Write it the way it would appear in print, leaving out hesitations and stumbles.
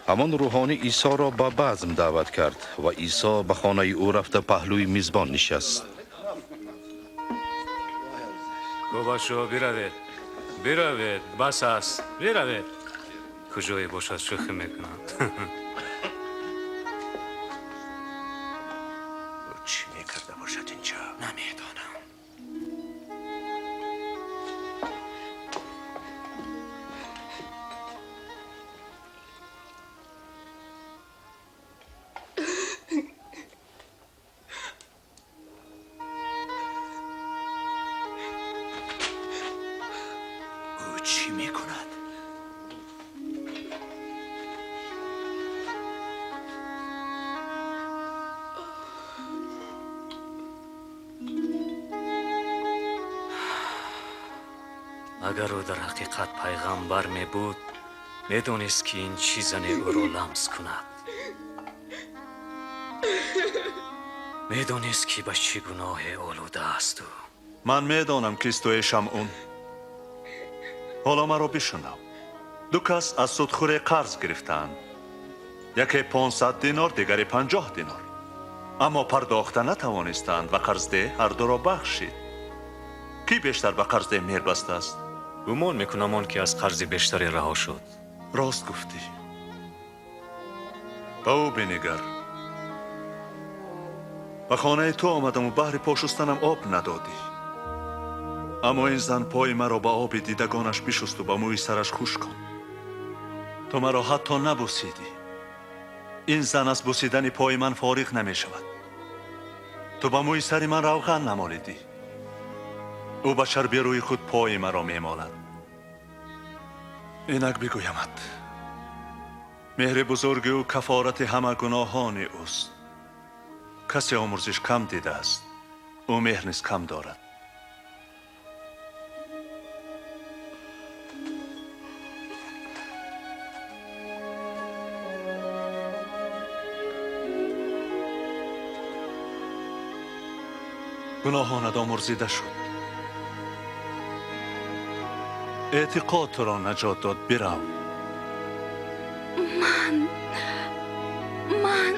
Ҳамон рӯҳонӣ Исоро ба базм даъват кард ва Исо ба хонаи ӯ рафта паҳлӯи мизбон нишаст. Гӯбашо, биравед, биравед, бас аст, биравед. Куҷое бошад, шӯхӣ мекунанд. Ӯ чӣ мекарда бошад инҷо? Намедонам. Ӯ чӣ мекунад? Агар ӯ дар ҳақиқат пайғамбар мебуд, медонист, ки ин чӣ зане ӯро ламс кунад. Медонист, ки ба чӣ гуноҳе олуда аст ӯ. Ман медонам, кист ту, эй Шамъун. Ҳоло маро бишунав. Ду кас аз судхӯре қарз гирифтаанд, яке 500 динор, дигаре 50 динор, аммо пардохта натавонистанд ва қарздеҳ ҳардуро бахшид. Кӣ бештар ба қарздеҳ меҳр бастааст? Гумон мекунам, он ки аз қарзи бештаре раҳо шуд. Рост гуфтӣ. Ба ӯ бинигар. Ба хонаи ту омадаму баҳри по шустанам об надодӣ, аммо ин зан пои маро ба оби дидагонаш бишусту ба мӯи сараш хушконд. Ту маро ҳатто набусидӣ. Ин зан аз бусидани пои ман фориғ намешавад. Ту ба мӯи сари ман равған намолидӣ, ӯ ба чарби рӯи худ пои маро мемолад. Инак бигӯямат, меҳри бузурги ӯ кафорати ҳама гуноҳони ӯст. Касе омурзиш кам дидааст, ӯ меҳр низ кам дорад. Гуноҳонат омурзида шуд, эътиқод туро наҷот дод, бирав. Ман